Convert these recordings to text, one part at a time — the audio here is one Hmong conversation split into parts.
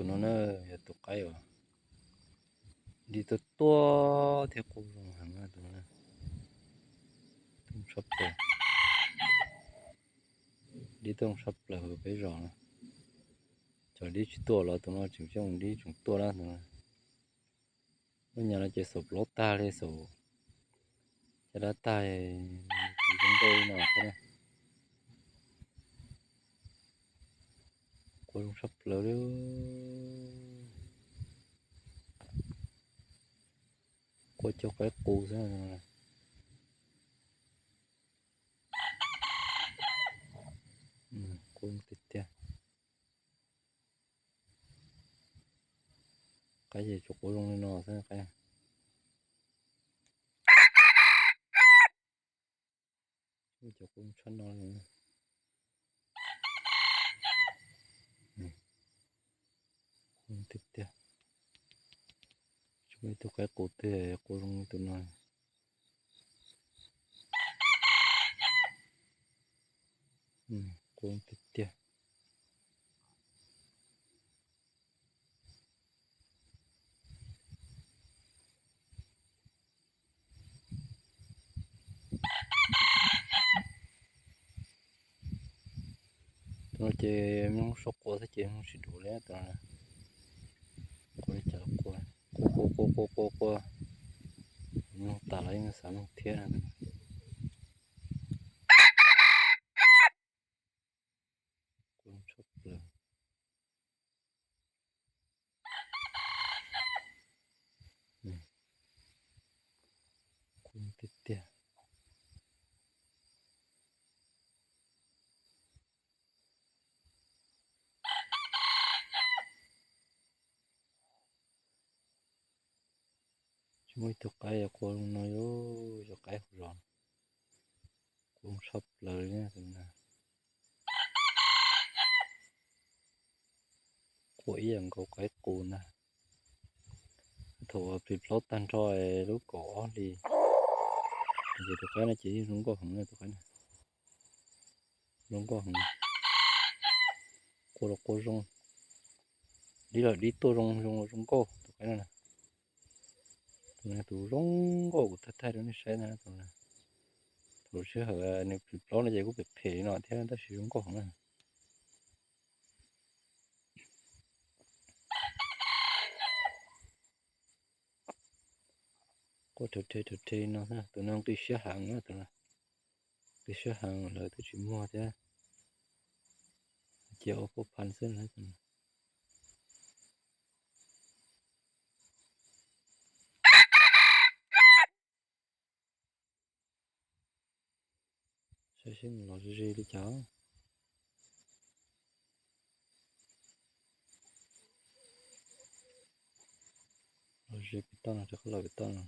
Tus no na, yog tus qaib uas dib tuaj tuaj thiab quaj zoo heev na tus no. Tooj tshaj plaws, dib tooj tshaj plaws peb zos no. Cov dib tsis tuaj los tus no tseem coj dib tseem tuaj na tus no. Lub nyuag no ces xaum plaub tag li, xaum caj dab tag, tus zoo nkauj li no thiab na. Quaj zoo tshaj plaws li. Quaj coj qaib qus xwb. Quaj tiag tiag. Qaib ces tsuas quaj zoo li no xwb qaib. Cov quaj tshaj no li. Quaj tiag tiag. Tsis muaj ib tug qaib qus twg quaj zoo li tus no. Quaj tiag tiag. Tus no ces mloog suab quaj xwb ces mloog tsis dua li tus no. Quaj li cas los quaj, quaj quaj quaj quaj quaj quaj, mloog tas los yeej xav mloog thiab na. Quaj tshaj plaws. Quaj tiag tiag. Tsis muaj ib tug qaib yuav quaj zoo no li, cov qaib hauv zos quaj tshaj plaws li tus no. Quaj ib yam nkaus qaib qus ntag. Thaum plis plaub tag nrho lub kaum ob hlis, ces tus qaib no ces yeej zoo nkauj heev na tus qaib na. Zoo nkauj heev. Quaj los quaj zoo, dib los dib tuaj zoo, zoo los zoo nkauj tus qaib no na. Tus no tus zoo nkauj kuv thaij thaij rau nej saib na tus no. Thaum sij hawm nws plis plaub no ces kuj phem phem li no thiab tab sis zoo nkauj heev na. Quaj rhawv rhe rhawv rhe no, tus no nqi siab heev na tus no. Nqi siab heev lawv twb tsis muag thiab, cia ua poj phan xwb na. Saib seb nws los ze ze li cas. Los ze pem toj no, rov qab los pem toj no.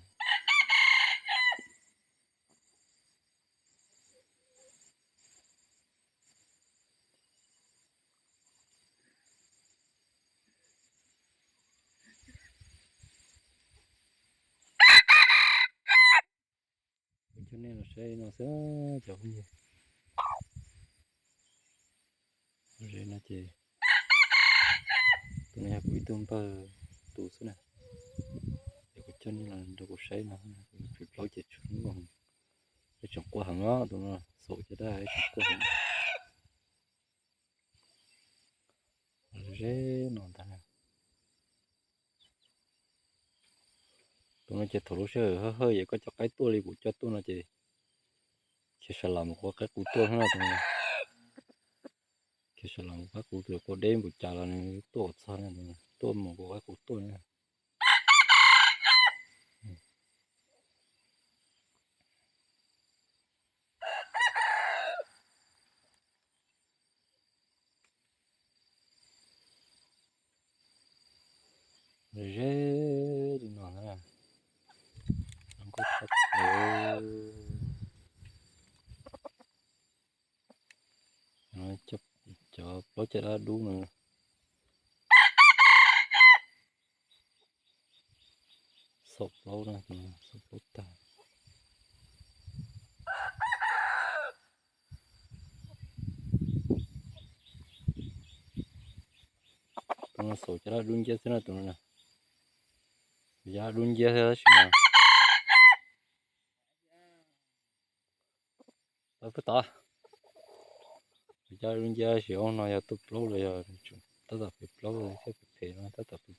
Kuv coj nej los saib no xwb cov phooj ywg. Ze no ces tus no yog kuv ib tug npawg tus xwb na. Ces kuv coj nej los nrog kuv saib no, plis plaub ces tseem quaj heev, tseem quaj heev os, tus no xaum caj dab tseem quaj heev. Ze no ntag. Tus no ces thaum lub sij hawm hawj hawj es koj coj qaib tuaj li kuv coj tuaj no ces khiav sawv los mus ua qaib qus tuaj xwb no tus no. Khiav sawv los mus qaib qus, tus quaj deb npaum cas los nws tuaj ua txog na, tuaj mus ua qaib qus tuaj na. Ze li no na, zoo nkauj tshaj plaws. Cov plaub caj dab dub no. Xaum plaub na, xaum plaub tag. Xaus cov dub nciab xwb na tus no na. Cov dub nciab xwb tab sis mas, tau pub tod. Cov dub nciab tab sis ub no yog tuaj plaub los yog tab tom pem plaub thiab pem phem no tab tom